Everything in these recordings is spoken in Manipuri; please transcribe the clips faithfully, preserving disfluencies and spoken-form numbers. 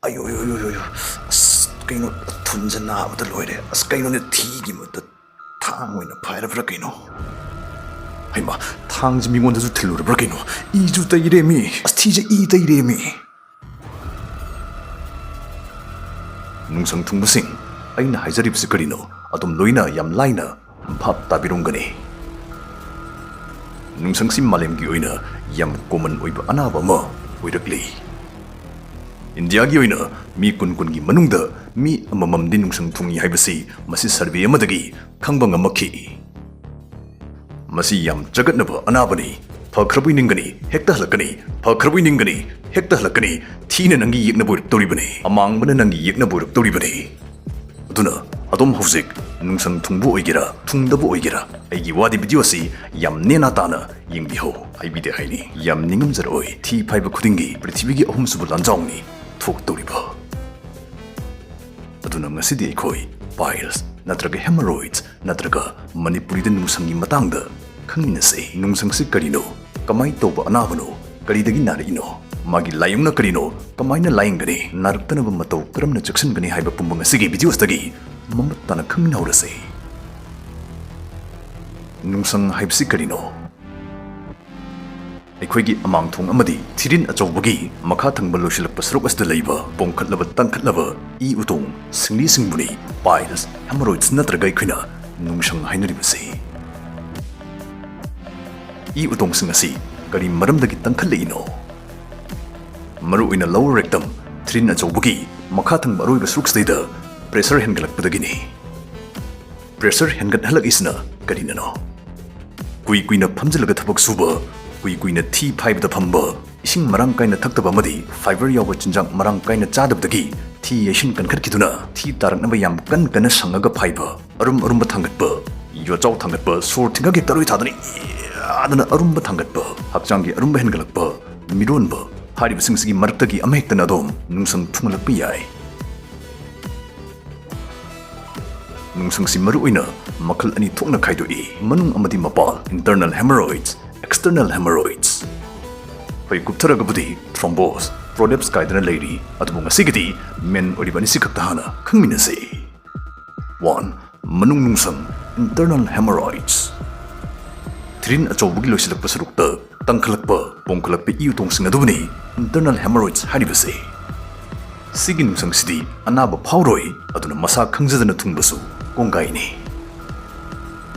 ꯑꯌꯣ, ꯑꯌꯣ, ꯑꯌꯣ, ꯑꯌꯣ, ꯑꯌꯣ꯫ ꯑꯁ, ꯀꯩꯅꯣ, ꯊꯨꯟꯁꯦ ꯅꯥꯕꯗ ꯂꯣꯏꯔꯦ꯫ ꯑꯁ, ꯀꯩꯅꯣꯅꯦ, ꯊꯤꯒꯤ ꯃꯍꯨꯠꯇ ꯊꯥꯡ ꯑꯣꯏꯅ ꯐꯥꯏꯔꯕ꯭ꯔꯥ ꯀꯩꯅꯣ? ꯍꯩꯃꯥ, ꯊꯥꯡꯁꯦ ꯃꯤꯉꯣꯟꯗꯁꯨ ꯊꯤꯜꯂꯨꯔꯕ꯭ꯔꯥ ꯀꯩꯅꯣ? ꯏꯁꯨ ꯇꯩꯔꯦꯃꯤ, ꯑꯁ, ꯊꯤꯁꯦ ꯏ ꯇꯩꯔꯦꯃꯤ꯫ ꯅꯨꯡꯁꯪ ꯊꯨꯡꯕꯁꯤꯡ, ꯑꯩꯅ ꯍꯥꯏꯖꯔꯤꯕꯁꯤ ꯀꯔꯤꯅꯣ? ꯑꯗꯨꯝ ꯂꯣꯏꯅ ꯌꯥꯝ ꯂꯥꯏꯅ ꯚꯥꯞ ꯇꯥꯕꯤꯔꯝꯒꯅꯤ꯫ ꯅꯨꯡꯁꯪꯁꯤ ꯃꯥꯂꯦꯝꯒꯤ ꯑꯣꯏꯅ ꯌꯥꯝ common ꯑꯣꯏꯕ ꯑꯅꯥꯕ ꯑꯃ ꯑꯣꯏꯔꯛꯂꯤ꯫ ꯏꯟꯗꯤꯌꯥꯒꯤ ꯑꯣꯏꯅ ꯃꯤ ꯀꯨꯟ ꯀꯨꯟꯒꯤ ꯃꯅꯨꯡꯗ ꯃꯤ ꯑꯃꯃꯝꯗꯤ ꯅꯨꯡꯁꯪ ꯊꯨꯡꯏ ꯍꯥꯏꯕꯁꯤ ꯃꯁꯤ survey ꯑꯃꯗꯒꯤ ꯈꯪꯕ ꯉꯝꯃꯛꯈꯤ꯫ ꯃꯁꯤ ꯌꯥꯝ ꯆꯒꯠꯅꯕ ꯑꯅꯥꯕꯅꯤ꯫ ꯐꯈ꯭ꯔꯕꯣꯏ ꯅꯤꯡꯒꯅꯤ, ꯍꯦꯛꯇ ꯍꯜꯂꯛꯀꯅꯤ꯫ ꯐꯈ꯭ꯔꯕꯣꯏ ꯅꯤꯡꯒꯅꯤ, ꯍꯦꯛꯇ ꯍꯜꯂꯛꯀꯅꯤ꯫ ꯊꯤꯅ ꯅꯪꯒꯤ ꯌꯦꯛꯅꯕ ꯑꯣꯏꯔꯛꯇꯧꯔꯤꯕꯅꯤ꯫ ꯑꯃꯥꯡꯕꯅ ꯅꯪꯒꯤ ꯌꯦꯛꯅꯕ ꯑꯣꯏꯔꯛꯇꯧꯔꯤꯕꯅꯤ꯫ ꯑꯗꯨꯅ ꯑꯗꯣꯝ ꯍꯧꯖꯤꯛ ꯅꯨꯡꯁꯪ ꯊꯨꯡꯕ ꯑꯣꯏꯒꯦꯔꯥ, ꯊꯨꯡꯗꯕ ꯑꯣꯏꯒꯦꯔꯥ, ꯑꯩꯒꯤ ꯋꯥꯗꯤ video ꯑꯁꯤ ꯌꯥꯝ ꯅꯦꯅꯥ ꯇꯥꯅ ꯌꯦꯡꯕꯤꯍꯧ꯫ ꯍꯥꯏꯕꯤꯗꯦ ꯍꯥꯏꯅꯤ, ꯌꯥꯝ ꯅꯤꯡꯉꯝꯖꯔꯛꯑꯣꯏ꯫ ꯊꯤ ꯐꯥꯏꯕ ꯈꯨꯗꯤꯡꯒꯤ ꯄ꯭ꯔꯤꯊꯤꯕꯤꯒꯤ ꯑꯍꯨꯝꯁꯨꯕ ꯂꯥꯟꯖꯥꯎꯅꯤ ꯊꯣꯛꯇꯧꯔꯤꯕ꯫ ꯑꯗꯨꯅ ꯉꯁꯤꯗꯤ ꯑꯩꯈꯣꯏ piles ꯅꯠꯇ꯭ꯔꯒ hemorrhoids ꯅꯠꯇ꯭ꯔꯒ ꯃꯅꯤꯄꯨꯔꯤꯗ ꯅꯨꯡꯁꯪꯒꯤ ꯃꯇꯥꯡꯗ ꯈꯪꯃꯤꯟꯅꯁꯤ꯫ ꯅꯨꯡꯁꯪꯁꯤ ꯀꯔꯤꯅꯣ? ꯀꯃꯥꯏ ꯇꯧꯕ ꯑꯅꯥꯕꯅꯣ? ꯀꯔꯤꯗꯒꯤ ꯅꯥꯔꯛꯏꯅꯣ? ꯃꯥꯒꯤ ꯂꯥꯏꯑꯣꯡꯅ ꯀꯔꯤꯅꯣ? ꯀꯃꯥꯏꯅ ꯂꯥꯏꯌꯦꯡꯒꯅꯤ? ꯅꯥꯔꯛꯇꯅꯕ ꯃꯇꯧ ꯀꯔꯝꯅ ꯆꯦꯛꯁꯤꯟꯒꯅꯤ ꯍꯥꯏꯕ ꯄꯨꯝꯕ ꯉꯁꯤꯒꯤ video ꯁꯤꯗꯒꯤ ꯃꯃꯨꯠ ꯇꯥꯅ ꯈꯪꯃꯤꯟꯅꯍꯧꯔꯁꯤ꯫ ꯅꯨꯡꯁꯪ ꯍꯥꯏꯕꯁꯤ ꯀꯔꯤꯅꯣ? ꯑꯩꯈꯣꯏꯒꯤ ꯑꯃꯥꯡꯊꯣꯡ ꯑꯃꯗꯤ ꯊꯤꯔꯤꯟ ꯑꯆꯧꯕꯒꯤ ꯃꯈꯥ ꯊꯪꯕ ꯂꯣꯏꯁꯤꯜꯂꯛꯄ ꯁꯔꯨꯛ ꯑꯁꯤꯗ ꯂꯩꯕ ꯄꯣꯝꯈꯠꯂꯕ ꯇꯪꯈꯠꯂꯕ ꯏ ꯎꯇꯣꯡ ꯁꯤꯡꯂꯤꯁꯤꯡꯕꯨꯅꯤ piles, hemorrhoids ꯅꯠꯇ꯭ꯔꯒ ꯑꯩꯈꯣꯏꯅ ꯅꯨꯡꯁꯪ ꯍꯥꯏꯅꯔꯤꯕꯁꯤ꯫ ꯏ ꯎꯇꯣꯡꯁꯤꯡ ꯑꯁꯤ ꯀꯔꯤ ꯃꯔꯝꯗꯒꯤ ꯇꯪꯈꯠꯂꯛꯏꯅꯣ? ꯃꯔꯨꯑꯣꯏꯅ lower rectum, ꯊꯤꯔꯤꯟ ꯑꯆꯧꯕꯒꯤ ꯃꯈꯥ ꯊꯪꯕ ꯑꯔꯣꯏꯕ ꯁꯔꯨꯛꯁꯤꯗꯩꯗ pressure ꯍꯦꯟꯒꯠꯂꯛꯄꯗꯒꯤꯅꯤ꯫ Pressure ꯍꯦꯟꯒꯠꯍꯜꯂꯛꯏꯁꯤꯅ ꯀꯔꯤꯅꯅꯣ? ꯀꯨꯏ ꯀꯨꯏꯅ ꯐꯝꯖꯤꯜꯂꯒ ꯊꯕꯛ ꯁꯨꯕ, ꯀꯨꯏ ꯀꯨꯏꯅ ꯊꯤ ꯐꯥꯏꯕꯗ ꯐꯝꯕ, ꯏꯁꯤꯡ ꯃꯔꯥꯡ ꯀꯥꯏꯅ ꯊꯛꯇꯕ ꯑꯃꯗꯤ fiber ꯌꯥꯎꯕ ꯆꯤꯟꯖꯥꯛ ꯃꯔꯥꯡ ꯀꯥꯏꯅ ꯆꯥꯗꯕꯗꯒꯤ ꯊꯤ ꯌꯩꯁꯤꯟ ꯀꯟꯈꯠꯈꯤꯗꯨꯅ ꯊꯤ ꯇꯥꯔꯛꯅꯕ ꯌꯥꯝ ꯀꯟ ꯀꯟꯅ ꯁꯪꯉꯒ ꯐꯥꯏꯕ, ꯑꯔꯨꯝ ꯑꯔꯨꯝꯕ ꯊꯥꯡꯒꯠꯄ, ꯌꯣꯆꯥꯎ ꯊꯥꯡꯒꯠꯄ, ꯁꯣꯔ ꯊꯤꯡꯒ ꯍꯦꯛꯇ ꯂꯣꯏ ꯊꯥꯗꯅ ꯏꯌꯥꯗꯅ ꯑꯔꯨꯝꯕ ꯊꯥꯡꯒꯠꯄ, ꯍꯛꯆꯥꯡꯒꯤ ꯑꯔꯨꯝꯕ ꯍꯦꯟꯒꯠꯂꯛꯄ, ꯃꯤꯔꯣꯟꯕ, ꯍꯥꯏꯔꯤꯕꯁꯤꯡꯁꯤꯒꯤ ꯃꯔꯛꯇꯒꯤ ꯑꯃꯍꯦꯛꯇꯅ ꯑꯗꯣꯝ ꯅꯨꯡꯁꯪ ꯊꯨꯡꯍꯜꯂꯛꯄ ꯌꯥꯏ꯫ ꯅꯨꯡꯁꯪꯁꯤ ꯃꯔꯨꯑꯣꯏꯅ ꯃꯈꯜ ꯑꯅꯤ ꯊꯣꯛꯅ ꯈꯥꯏꯗꯣꯛꯏ, ꯃꯅꯨꯡ ꯑꯃꯗꯤ ꯃꯄꯥꯟ, internal hemorrhoids, external hemorrhoids꯫ ꯑꯩꯈꯣꯏ ꯀꯨꯞꯊꯔꯒꯕꯨꯗꯤ thrombus, ꯄ꯭ꯔꯣꯂꯦꯞꯁ ꯀꯥꯏꯗꯅ ꯂꯩꯔꯤ꯫ ꯑꯗꯨꯕꯨ ꯉꯁꯤꯒꯤꯗꯤ ꯃꯦꯟ ꯑꯣꯏꯔꯤꯕ ꯑꯅꯤꯁꯤ ꯈꯛꯇ ꯍꯥꯟꯅ ꯈꯪꯃꯤꯟꯅꯁꯤ꯫ ꯋꯥꯟ, ꯃꯅꯨꯡ ꯅꯨꯡꯁꯪ, internal hemorrhoids꯫ ꯊꯤꯔꯤꯟ ꯑꯆꯧꯕꯒꯤ ꯂꯣꯏꯁꯤꯜꯂꯛꯄ ꯁꯔꯨꯛꯇ ꯇꯪꯈꯠꯂꯛꯄ, ꯄꯣꯝꯈꯠꯂꯛꯄ ꯏ ꯎꯇꯣꯡꯁꯤꯡ ꯑꯗꯨꯕꯨꯅꯤ internal hemorrhoids ꯍꯥꯏꯔꯤꯕꯁꯦ꯫ ꯁꯤꯒꯤ ꯅꯨꯡꯁꯪꯁꯤꯗꯤ ꯑꯅꯥꯕ ꯐꯥꯎꯔꯣꯏ, ꯑꯗꯨꯅ ꯃꯁꯥ ꯈꯪꯖꯗꯅ ꯊꯨꯡꯕꯁꯨ ꯀꯣꯡꯒꯥꯏꯅꯤ꯫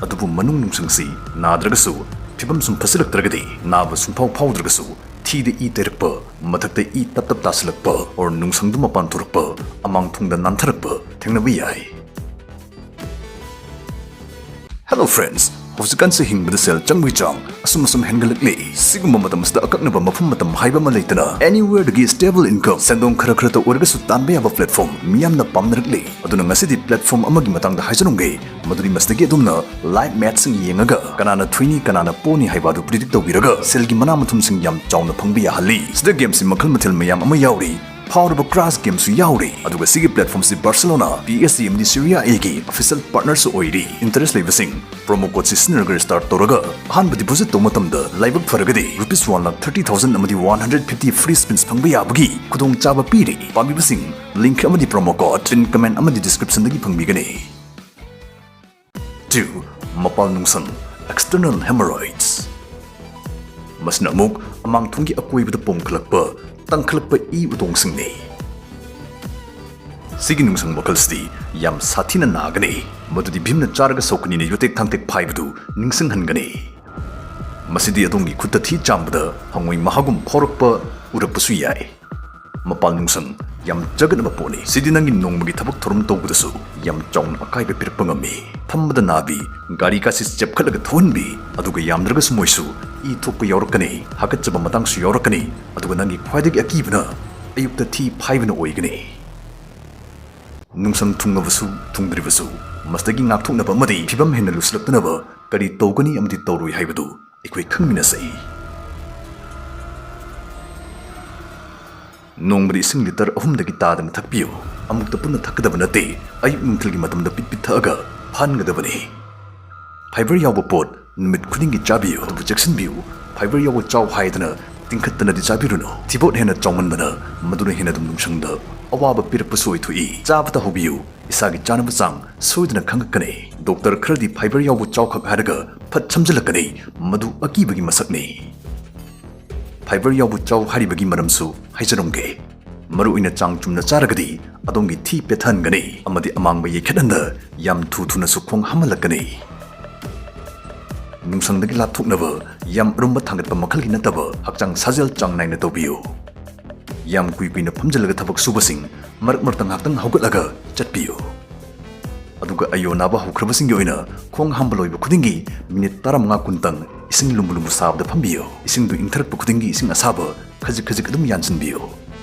ꯑꯗꯨꯕꯨ ꯃꯅꯨꯡ ꯅꯨꯡꯁꯪꯁꯤ ꯅꯥꯗ꯭ꯔꯒꯁꯨ, ꯐꯤꯕꯝ ꯁꯨꯝ ꯐꯠꯁꯤꯜꯂꯛꯇ꯭ꯔꯒꯗꯤ, ꯅꯥꯕ ꯁꯨꯡꯐꯥꯎ ꯐꯥꯎꯗ꯭ꯔꯒꯁꯨ, ꯊꯤꯗ ꯏ ꯇꯩꯔꯛꯄ, ꯃꯊꯛꯇ ꯏ ꯇꯞ ꯇꯞ ꯇꯥꯁꯤꯜꯂꯛꯄ, or ꯅꯨꯡꯁꯪꯗꯨ ꯃꯄꯥꯟ ꯊꯣꯔꯛꯄ, ꯑꯃꯥꯡ ꯊꯣꯡꯗ ꯅꯥꯟꯊꯔꯛꯄ ꯊꯦꯡꯅꯕ ꯌꯥꯏ꯫ Hello friends, ꯍꯧꯖꯤꯛꯀꯥꯟꯁꯦ ꯍꯤꯡꯕꯗ ꯁꯦꯜ ꯆꯪꯕꯒꯤ ꯆꯥꯡ ꯑꯁꯨꯝ ꯑꯁꯨꯝ ꯍꯦꯟꯒꯠꯂꯛꯂꯤ꯫ ꯁꯤꯒꯨꯝꯕ ꯃꯇꯝꯁꯤꯗ ꯑꯀꯛꯅꯕ ꯃꯐꯝ ꯃꯇꯝ ꯍꯥꯏꯕ ꯑꯃ ꯂꯩꯇꯅ, anywhere ꯗꯒꯤ stable income, ꯁꯦꯟꯗꯣꯡ ꯈꯔ ꯈꯔꯇ ꯑꯣꯏꯔꯒꯁꯨ ꯇꯥꯟꯕ ꯌꯥꯕ platform ꯃꯤꯌꯥꯝꯅ ꯄꯥꯝꯅꯔꯛꯂꯤ꯫ ꯑꯗꯨꯅ ꯉꯁꯤꯗꯤ platform ꯑꯃꯒꯤ ꯃꯇꯥꯡꯗ ꯍꯥꯏꯖꯔꯝꯒꯦ, ꯃꯗꯨꯗꯤ ꯃꯁꯤꯗꯒꯤ ꯑꯗꯣꯝꯅ live match ꯁꯤꯡ ꯌꯦꯡꯉꯒ ꯀꯅꯥꯅ ꯊꯣꯏꯅꯤ, ꯀꯅꯥꯅ ꯄꯣꯅꯤ ꯍꯥꯏꯕ ꯑꯗꯨ predict ꯇꯧꯕꯤꯔꯒ ꯁꯦꯜꯒꯤ ꯃꯅꯥ ꯃꯊꯨꯝꯁꯤꯡ ꯌꯥꯝ ꯆꯥꯎꯅ ꯐꯪꯕ ꯌꯥꯍꯜꯂꯤ꯫ ꯁꯤꯗ game ꯁꯤ ꯃꯈꯜ ꯃꯊꯦꯜ ꯃꯌꯥꯝ ꯑꯃ ꯌꯥꯎꯔꯤ, ꯐꯥꯎꯔꯕ crash game ꯁꯨ ꯌꯥꯎꯔꯤ꯫ ꯑꯗꯨꯒ ꯁꯤꯒꯤ platform ꯁꯤ Barcelona, P S G ꯑꯃꯗꯤ Serie A ꯒꯤ official partner ꯁꯨ ꯑꯣꯏꯔꯤ꯫ Interest ꯂꯩꯕꯁꯤꯡ promo code ꯁꯤ ꯁꯤꯖꯤꯟꯅꯔꯒ register ꯇꯧꯔꯒ ꯑꯍꯥꯟꯕ deposit ꯇꯧꯕ ꯃꯇꯝꯗ ꯂꯥꯏꯕꯛ ꯐꯔꯒꯗꯤ rupees one lakh thirty thousand ꯑꯃꯗꯤ one hundred fifty free spins ꯐꯪꯕ ꯌꯥꯕꯒꯤ ꯈꯨꯗꯣꯡꯆꯥꯕ ꯄꯤꯔꯤ꯫ ꯄꯥꯝꯕꯤꯕꯁꯤꯡ link ꯑꯃꯗꯤ promo code, pin comment ꯑꯃꯗꯤ description ꯗꯒꯤ ꯐꯪꯕꯤꯒꯅꯤ꯫ ꯇꯨ, ꯃꯄꯥꯜ ꯅꯨꯡꯁꯪ, external hemorrhoids꯫ ꯃꯁꯤꯅ ꯑꯃꯨꯛ ꯑꯃꯥꯡ ꯊꯣꯡꯒꯤ ꯑꯀꯣꯏꯕꯗ ꯄꯣꯝꯈꯠꯂꯛꯄ, ꯇꯪꯈꯠꯂꯛꯄ ꯏ ꯎꯇꯣꯡꯁꯤꯡꯅꯤ꯫ ꯁꯤꯒꯤ ꯅꯨꯡꯁꯪ ꯃꯈꯜꯁꯤꯗꯤ ꯌꯥꯝ ꯁꯥꯊꯤꯅ ꯅꯥꯒꯅꯤ, ꯃꯗꯨꯗꯤ ꯚꯤꯝꯅ ꯆꯥꯔꯒ ꯁꯧꯀꯅꯤꯅ ꯌꯣꯇꯦꯛ ꯊꯥꯡꯇꯦꯛ ꯐꯥꯏꯕꯗꯨ ꯅꯤꯡꯁꯤꯡꯍꯟꯒꯅꯤ꯫ ꯃꯁꯤꯗꯤ ꯑꯗꯣꯝꯒꯤ ꯈꯨꯠꯇ ꯊꯤ ꯆꯥꯝꯕꯗ ꯍꯪꯉꯣꯏ ꯃꯍꯥꯒꯨꯝ ꯐꯥꯎꯔꯛꯄ ꯎꯔꯛꯄꯁꯨ ꯌꯥꯏ꯫ ꯃꯄꯥꯜ ꯅꯨꯡꯁꯪ ꯌꯥꯝ ꯆꯒꯠꯅꯕ ꯄꯣꯠꯅꯤ꯫ ꯁꯤꯗꯤ ꯅꯪꯒꯤ ꯅꯣꯡꯃꯒꯤ ꯊꯕꯛ ꯊꯧꯔꯝ ꯇꯧꯕꯗꯁꯨ ꯌꯥꯝ ꯆꯥꯎꯅ ꯑꯀꯥꯏꯕ ꯄꯤꯔꯛꯄ ꯉꯝꯃꯤ꯫ ꯐꯝꯕꯗ ꯅꯥꯕꯤ, ꯒꯥꯔꯤꯒꯥꯁꯤ ꯆꯦꯞꯈꯠꯂꯒ ꯊꯧꯍꯟꯕꯤ, ꯑꯗꯨꯒ ꯌꯥꯝꯗ꯭ꯔꯒꯁꯨ ꯃꯣꯏꯁꯨ ꯏ ꯊꯣꯛꯄ ꯌꯥꯎꯔꯛꯀꯅꯤ, ꯍꯥꯀꯠꯆꯕ ꯃꯇꯥꯡꯁꯨ ꯌꯥꯎꯔꯛꯀꯅꯤ, ꯑꯗꯨꯒ ꯅꯪꯒꯤ ꯈ꯭ꯋꯥꯏꯗꯒꯤ ꯑꯀꯤꯕꯅ ꯑꯌꯨꯛꯇ ꯊꯤ ꯐꯥꯏꯕꯅ ꯑꯣꯏꯒꯅꯤ꯫ ꯅꯨꯡꯁꯪ ꯊꯨꯡꯉꯕꯁꯨ ꯊꯨꯡꯗ꯭ꯔꯤꯕꯁꯨ, ꯃꯁꯤꯗꯒꯤ ꯉꯥꯛꯊꯣꯛꯅꯕ ꯑꯃꯗꯤ ꯐꯤꯕꯝ ꯍꯦꯟꯅ ꯂꯨꯁꯤꯜꯂꯛꯇꯅꯕ ꯀꯔꯤ ꯇꯧꯒꯅꯤ ꯑꯃꯗꯤ ꯇꯧꯔꯣꯏ ꯍꯥꯏꯕꯗꯨ ꯑꯩꯈꯣꯏ ꯈꯪꯃꯤꯟꯅꯁꯤ꯫ ꯅꯣꯡꯃꯗ ꯏꯁꯤꯡ ꯂꯤꯇꯔ ꯑꯍꯨꯝꯗꯒꯤ ꯇꯥꯗꯅ ꯊꯛꯄꯤꯌꯨ꯫ ꯑꯃꯨꯛꯇ ꯄꯨꯟꯅ ꯊꯛꯀꯗꯕ ꯅꯠꯇꯦ, ꯑꯌꯨꯛ ꯅꯨꯡꯊꯤꯜꯒꯤ ꯃꯇꯝꯗ ꯄꯤꯠ ꯄꯤꯠ ꯊꯛꯑꯒ ꯐꯥꯟꯒꯗꯕꯅꯤ꯫ Fibre ꯌꯥꯎꯕ ꯄꯣꯠ ꯅꯨꯃꯤꯠ ꯈꯨꯗꯤꯡꯒꯤ ꯆꯥꯕꯤꯌꯨ, ꯑꯗꯨꯕꯨ ꯆꯦꯛꯁꯤꯟꯕꯤꯌꯨ, fibre ꯌꯥꯎꯕ ꯆꯥꯎ ꯍꯥꯏꯗꯅ ꯇꯤꯡꯈꯠꯇꯅꯗꯤ ꯆꯥꯕꯤꯔꯨꯅꯨ꯫ ꯊꯤꯕꯣꯠ ꯍꯦꯟꯅ ꯆꯥꯎꯃꯟꯕꯅ ꯃꯗꯨꯅ ꯍꯦꯟꯅ ꯑꯗꯨꯝ ꯅꯨꯡꯁꯪꯗ ꯑꯋꯥꯕ ꯄꯤꯔꯛꯄꯁꯨ ꯑꯣꯏꯊꯣꯛꯏ꯫ ꯆꯥꯕ ꯇꯧꯍꯧꯕꯤꯌꯨ꯫ ꯏꯁꯥꯒꯤ ꯆꯥꯅꯕ ꯆꯥꯡ ꯁꯣꯏꯗꯅ ꯈꯪꯉꯛꯀꯅꯤ꯫ ꯗꯣꯛꯇꯔ ꯈꯔꯗꯤ ꯐꯥꯏꯕꯔ ꯌꯥꯎꯕ ꯆꯥꯎꯈꯛ ꯍꯥꯏꯔꯒ ꯐꯠ ꯁꯝꯖꯤꯜꯂꯛꯀꯅꯤ꯫ ꯃꯗꯨ ꯑꯀꯤꯕꯒꯤ ꯃꯁꯛꯅꯤ꯫ ꯐꯥꯏꯕꯔ ꯌꯥꯎꯕ ꯆꯥꯎ ꯍꯥꯏꯔꯤꯕꯒꯤ ꯃꯔꯝꯁꯨ ꯍꯥꯏꯖꯔꯝꯒꯦ꯫ ꯃꯔꯨꯑꯣꯏꯅ ꯆꯥꯡ ꯆꯨꯝꯅ ꯆꯥꯔꯒꯗꯤ ꯑꯗꯣꯝꯒꯤ ꯊꯤ ꯄꯦꯠꯊꯍꯟꯒꯅꯤ ꯑꯃꯗꯤ ꯑꯃꯥꯡꯕ ꯌꯩꯈꯠꯍꯟꯗ ꯌꯥꯝ ꯊꯨ ꯊꯨꯅꯁꯨ ꯈꯣꯡ ꯍꯥꯝꯍꯜꯂꯛꯀꯅꯤ꯫ ꯅꯨꯡꯁꯪꯗꯒꯤ ꯂꯥꯞꯊꯣꯛꯅꯕ ꯌꯥꯝ ꯑꯔꯨꯝꯕ ꯊꯥꯡꯒꯠꯄ ꯃꯈꯜꯒꯤ ꯅꯠꯇꯕ ꯍꯛꯆꯥꯡ ꯁꯥꯖꯦꯜ ꯆꯥꯡ ꯅꯥꯏꯅ ꯇꯧꯕꯤꯌꯨ꯫ ꯌꯥꯝ ꯀꯨꯏ ꯀꯨꯏꯅ ꯐꯝꯖꯤꯜꯂꯒ ꯊꯕꯛ ꯁꯨꯕꯁꯤꯡ ꯃꯔꯛ ꯃꯔꯛꯇ ꯉꯥꯏꯍꯥꯛꯇꯪ ꯍꯧꯒꯠꯂꯒ ꯆꯠꯄꯤꯌꯨ꯫ ꯑꯗꯨꯒ ꯑꯌꯣ ꯅꯥꯕ ꯍꯧꯈ꯭ꯔꯕꯁꯤꯡꯒꯤ ꯑꯣꯏꯅ ꯈꯣꯡ ꯍꯥꯝꯕ ꯂꯣꯏꯕ ꯈꯨꯗꯤꯡꯒꯤ ꯃꯤꯅꯤꯠ ꯇꯔꯥꯃꯉꯥ ꯀꯨꯟꯇꯪ ꯏꯁꯤꯡ ꯂꯨꯝꯕꯨ ꯂꯨꯝꯕꯨ ꯁꯥꯕꯗ ꯐꯝꯕꯤꯌꯨ꯫ ꯏꯁꯤꯡꯗꯨ ꯏꯪꯊꯔꯛꯄ ꯈꯨꯗꯤꯡꯒꯤ ꯏꯁꯤꯡ ꯑꯁꯥꯕ ꯈꯖꯤꯛ ꯈꯖꯤꯛ ꯑꯗꯨꯝ ꯌꯥꯟꯁꯤꯟꯕꯤꯌꯨ꯫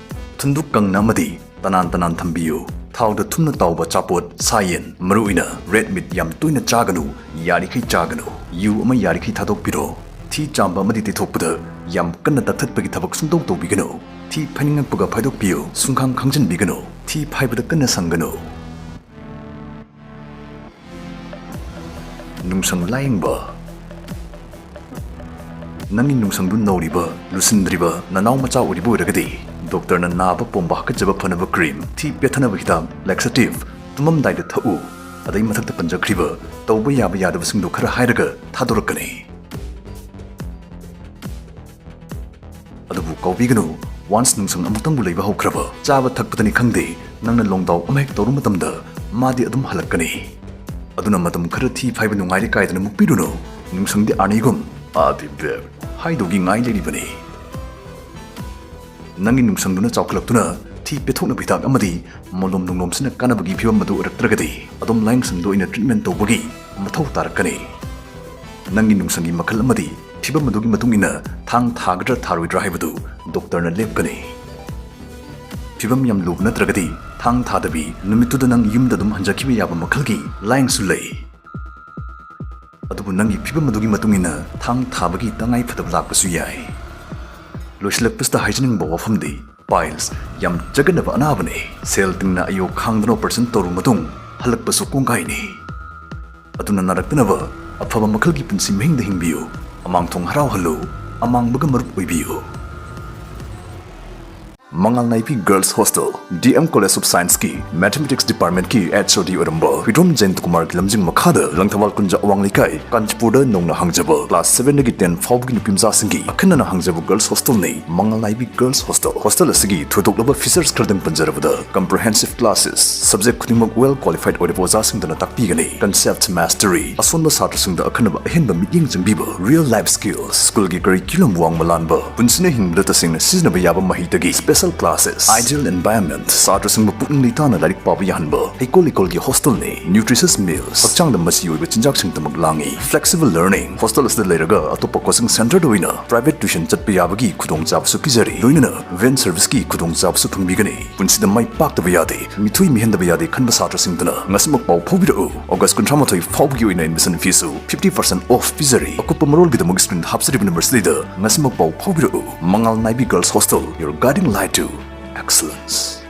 ꯊꯨꯟꯗꯨ ꯀꯪꯅ ꯑꯃꯗꯤ ꯇꯅꯥꯟ ꯇꯅꯥꯟ ꯊꯝꯕꯤꯌꯨ꯫ ꯊꯥꯎꯗ ꯊꯨꯝꯅ ꯇꯥꯎꯕ ꯑꯆꯥꯄꯣꯠ, ꯁꯥ ꯌꯦꯟ, ꯃꯔꯨꯑꯣꯏꯅ ꯔꯦꯗ ꯃꯤꯠ ꯌꯥꯝ ꯇꯣꯏꯅ ꯆꯥꯒꯅꯨ, ꯌꯥꯔꯤꯈꯩ ꯆꯥꯒꯅꯨ꯫ ꯌꯨ ꯑꯃ ꯌꯥꯔꯤꯈꯩ ꯊꯥꯗꯣꯛꯄꯤꯔꯣ꯫ ꯊꯤ ꯆꯥꯝꯕ ꯑꯃꯗꯤ ꯇꯩꯊꯣꯛꯄꯗ ꯌꯥꯝ ꯀꯟꯅ ꯇꯛꯊꯠꯄꯒꯤ ꯊꯕꯛ ꯁꯨꯡꯇꯧ ꯇꯧꯕꯤꯒꯅꯨ꯫ ꯊꯤ ꯐꯥꯏꯅꯤꯡꯉꯛꯄꯒ ꯐꯥꯏꯗꯣꯛꯄꯤꯌꯨ꯫ ꯁꯨꯡꯈꯥꯡ ꯈꯥꯡꯖꯤꯟꯕꯤꯒꯅꯨ꯫ ꯊꯤ ꯐꯥꯏꯕꯗ ꯀꯟꯅ ꯁꯪꯒꯅꯨ꯫ ꯅꯨꯡꯁꯪ ꯂꯥꯌꯦꯡꯕ꯫ ꯅꯪꯒꯤ ꯅꯨꯡꯁꯪꯗꯨ ꯅꯧꯔꯤꯕ, ꯂꯨꯁꯤꯟꯗ꯭ꯔꯤꯕ ꯅꯅꯥꯎ ꯃꯆꯥ ꯑꯣꯏꯔꯤꯕ ꯑꯣꯏꯔꯒꯗꯤ, ꯗꯣꯛꯇꯔꯅ ꯅꯥꯕ ꯄꯣꯝꯕ ꯍꯥꯀꯠꯆꯕ ꯐꯅꯕ ꯀ꯭ꯔꯤꯝ, ꯊꯤ ꯄꯦꯠꯊꯅꯕ ꯍꯤꯗꯥꯛ, ꯂꯦꯛꯁꯦꯇꯤꯚ, ꯇꯨꯝꯃꯝꯗꯥꯏꯗ ꯊꯛꯎ꯫ ꯑꯗꯩ ꯃꯊꯛꯇ ꯄꯟꯖꯈ꯭ꯔꯤꯕ ꯇꯧꯕ ꯌꯥꯕ ꯌꯥꯗꯕꯁꯤꯡꯗꯨ ꯈꯔ ꯍꯥꯏꯔꯒ ꯊꯥꯗꯣꯔꯛꯀꯅꯤ꯫ ꯑꯗꯨꯕꯨ ꯀꯥꯎꯕꯤꯒꯅꯨ, ꯋꯥꯟꯁ ꯅꯨꯡꯁꯪ ꯑꯃꯨꯛꯇꯪꯕꯨ ꯂꯩꯕ ꯍꯧꯈ꯭ꯔꯕ, ꯆꯥꯕ ꯊꯛꯄꯗꯅꯤ ꯈꯪꯗꯦ, ꯅꯪꯅ ꯂꯣꯡꯗꯥꯎ ꯑꯃ ꯍꯦꯛ ꯇꯧꯔꯨ ꯃꯇꯝꯗ ꯃꯥꯗꯤ ꯑꯗꯨꯝ ꯍꯜꯂꯛꯀꯅꯤ꯫ ꯑꯗꯨꯅ ꯃꯇꯝ ꯈꯔ ꯊꯤ ꯐꯥꯏꯕ ꯅꯨꯡꯉꯥꯏꯔꯦ ꯀꯥꯏꯗꯅ ꯃꯨꯛꯄꯤꯔꯨꯅꯨ꯫ ꯅꯨꯡꯁꯪꯗꯤ ꯑꯥꯔꯅꯤꯒꯨꯝ "I'll be back" ꯍꯥꯏꯗꯧꯒꯤ ꯉꯥꯏ ꯂꯩꯔꯤꯕꯅꯤ꯫ ꯅꯪꯒꯤ ꯅꯨꯡꯁꯪꯗꯨꯅ ꯆꯥꯎꯈꯠꯂꯛꯇꯨꯅ ꯊꯤ ꯄꯦꯊꯣꯛꯅꯕ ꯍꯤꯗꯥꯛ ꯑꯃꯗꯤ ꯃꯣꯂꯣꯝ ꯅꯨꯡꯂꯣꯝꯁꯤꯅ ꯀꯥꯟꯅꯕꯒꯤ ꯐꯤꯕꯝ ꯑꯗꯨ ꯑꯣꯏꯔꯛꯇ꯭ꯔꯒꯗꯤ, ꯑꯗꯣꯝ ꯂꯥꯏꯌꯦꯡꯁꯪꯗ ꯑꯣꯏꯅ ꯇ꯭ꯔꯤꯠꯃꯦꯟ ꯇꯧꯕꯒꯤ ꯃꯊꯧ ꯇꯥꯔꯛꯀꯅꯤ꯫ ꯅꯪꯒꯤ ꯅꯨꯡꯁꯪꯒꯤ ꯃꯈꯜ ꯑꯃꯗꯤ ꯐꯤꯕꯝ ꯑꯗꯨꯒꯤ ꯃꯇꯨꯡ ꯏꯟꯅ ꯊꯥꯡ ꯊꯥꯒꯗ꯭ꯔꯥ ꯊꯥꯔꯣꯏꯗ꯭ꯔꯥ ꯍꯥꯏꯕꯗꯨ ꯗꯣꯛꯇꯔꯅ ꯂꯦꯞꯀꯅꯤ꯫ ꯐꯤꯕꯝ ꯌꯥꯝ ꯂꯨꯕ ꯅꯠꯇ꯭ꯔꯒꯗꯤ ꯊꯥꯡ ꯊꯥꯗꯕꯤ, ꯅꯨꯃꯤꯠꯇꯨꯗ ꯅꯪ ꯌꯨꯝꯗ ꯑꯗꯨꯝ ꯍꯟꯖꯈꯤꯕ ꯌꯥꯕ ꯃꯈꯜꯒꯤ ꯂꯥꯏꯌꯦꯡꯁꯨ ꯂꯩ꯫ ꯑꯗꯨꯕꯨ ꯅꯪꯒꯤ ꯐꯤꯕꯝ ꯑꯗꯨꯒꯤ ꯃꯇꯨꯡ ꯏꯟꯅ ꯊꯥꯡ ꯊꯥꯕꯒꯤ ꯇꯉꯥꯏ ꯐꯗꯕ ꯂꯥꯛꯄꯁꯨ ꯌꯥꯏ꯫ ꯂꯣꯏꯁꯤꯜꯂꯛꯄꯁꯤꯗ ꯍꯥꯏꯖꯅꯤꯡꯕ ꯋꯥꯐꯝꯗꯤ, ꯄꯥꯏꯜꯁ ꯌꯥꯝ ꯆꯒꯠꯅꯕ ꯑꯅꯥꯕꯅꯤ꯫ ꯁꯦꯜ ꯇꯤꯡꯅ ꯑꯌꯣ ꯈꯥꯡꯗꯨꯅ ꯑꯣꯄꯔꯦꯁꯟ ꯇꯧꯔꯕ ꯃꯇꯨꯡ ꯍꯜꯂꯛꯄꯁꯨ ꯀꯣꯡꯒꯥꯏꯅꯤ꯫ ꯑꯗꯨꯅ ꯅꯥꯔꯛꯇꯅꯕ ꯑꯐꯕ ꯃꯈꯜꯒꯤ ꯄꯨꯟꯁꯤ ꯃꯍꯤꯡꯗ ꯍꯤꯡꯕꯤꯌꯨ꯫ ꯑꯃꯥꯡ ꯊꯣꯡ ꯍꯔꯥꯎꯍꯜꯂꯨ꯫ ꯑꯃꯥꯡꯕꯒ ꯃꯔꯨꯞ ꯑꯣꯏꯕꯤꯌꯨ꯫ ꯃꯉꯥꯜ ꯅꯥꯏꯕꯤ Girls Hostel, D M College of Science ꯀꯤ Mathematics Department ꯀꯤ H O D ꯑꯣꯏꯔꯝꯕ ꯍꯨꯏꯗ꯭ꯔꯣꯝ ꯖꯌꯟꯇ ꯀꯨꯃꯥꯔꯒꯤ ꯂꯝꯖꯤꯡ ꯃꯈꯥꯗ ꯂꯪꯊꯕꯥꯜ ꯀꯨꯟꯖꯥ ꯑꯋꯥꯡ ꯂꯩꯀꯥꯏ, ꯀꯥꯟꯆꯤꯄꯨꯔꯗ ꯅꯧꯅ ꯍꯥꯡꯖꯕ class seven ꯗꯒꯤ ten ꯐꯥꯎꯕꯒꯤ ꯅꯨꯄꯤ ꯃꯆꯥꯁꯤꯡꯒꯤ ꯑꯈꯟꯅꯅ ꯍꯥꯡꯖꯕ Girls Hostel ꯅꯤ ꯃꯉꯥꯜ ꯅꯥꯏꯕꯤ Girls Hostel꯫ Hostel ꯑꯁꯤꯒꯤ ꯊꯣꯏꯗꯣꯛꯂꯕ features ꯈꯔꯗꯪ ꯄꯟꯖꯔꯕꯗ, comprehensive classes, subject ꯈꯨꯗꯤꯡꯃꯛ well qualified ꯑꯣꯏꯔꯕ ꯑꯣꯖꯥꯁꯤꯡꯗꯨꯅ ꯇꯥꯛꯄꯤꯒꯅꯤ꯫ Concept mastery, ꯑꯁꯣꯟꯕ ꯁꯥꯇ꯭ꯔꯁꯤꯡꯗ ꯑꯈꯟꯅꯕ ꯑꯍꯦꯟꯕ ꯃꯤꯠꯌꯦꯡ ꯆꯪꯕꯤꯕ꯫ Real life skills, ꯁ꯭ꯀꯨꯜꯒꯤ curriculum ꯋꯥꯡꯃ ꯂꯥꯟꯕ, ꯄꯨꯟꯁꯤꯅ ꯍꯤꯡꯕꯗ ꯇꯁꯦꯡꯅ ꯁꯤꯖꯤꯟꯅꯕ ꯌꯥꯕ ꯃꯍꯩꯗꯒꯤ special classes꯫ Ideal environment, ꯁꯥꯇ꯭ꯔꯁꯤꯡꯕꯨ ꯄꯨꯛꯅꯤꯡ ꯂꯩꯇꯥꯅ ꯂꯥꯏꯔꯤꯛ ꯄꯥꯕ ꯌꯥꯍꯟꯕ ꯍꯩꯀꯣꯜ ꯂꯩꯀꯣꯜꯒꯤ hostel ꯅꯤ꯫ Nutritious meals, ꯍꯛꯆꯥꯡꯗ ꯃꯆꯤ ꯑꯣꯏꯕ ꯆꯤꯟꯖꯥꯛꯁꯤꯡꯗꯃꯛ ꯂꯥꯡꯏ꯫ Flexible learning, hostel ꯑꯁꯤꯗ ꯂꯩꯔꯒ ꯑꯇꯣꯞꯄ coaching centre ꯗ ꯑꯣꯏꯅ private tuition ꯆꯠꯄ ꯌꯥꯕꯒꯤ ꯈꯨꯗꯣꯡꯆꯥꯕꯁꯨ ꯄꯤꯖꯔꯤ꯫ ꯂꯣꯏꯅꯅ van service ꯀꯤ ꯈꯨꯗꯣꯡꯆꯥꯕꯁꯨ ꯐꯪꯕꯤꯒꯅꯤ꯫ ꯄꯨꯟꯁꯤꯗ ꯃꯥꯏ ꯄꯥꯛꯇꯕ ꯌꯥꯗꯦ, ꯃꯤꯊꯣꯏ ꯃꯤꯍꯦꯟꯗꯕ ꯌꯥꯗꯦ ꯈꯟꯕ ꯁꯥꯇ꯭ꯔꯁꯤꯡꯗꯨꯅ ꯉꯁꯤꯃꯛ ꯄꯥꯎ ꯐꯥꯎꯕꯤꯔꯛꯎ꯫ August ꯀꯨꯟꯊ꯭ꯔꯥ ꯃꯥꯊꯣꯏ ꯐꯥꯎꯕꯒꯤ ꯑꯣꯏꯅ admission fee ꯁꯨ fifty percent off ꯄꯤꯖꯔꯤ꯫ ꯑꯀꯨꯞꯄ ꯃꯔꯣꯜꯒꯤꯗꯃꯛ screen ꯗ ꯍꯥꯞꯆꯔꯤꯕ number ꯁꯤꯗ ꯉꯁꯤꯃꯛ ꯄꯥꯎ ꯐꯥꯎꯕꯤꯔꯛꯎ꯫ ꯃꯉꯥꯜ ꯅꯥꯏꯕꯤ Girls Hostel, your guiding light to excellence꯫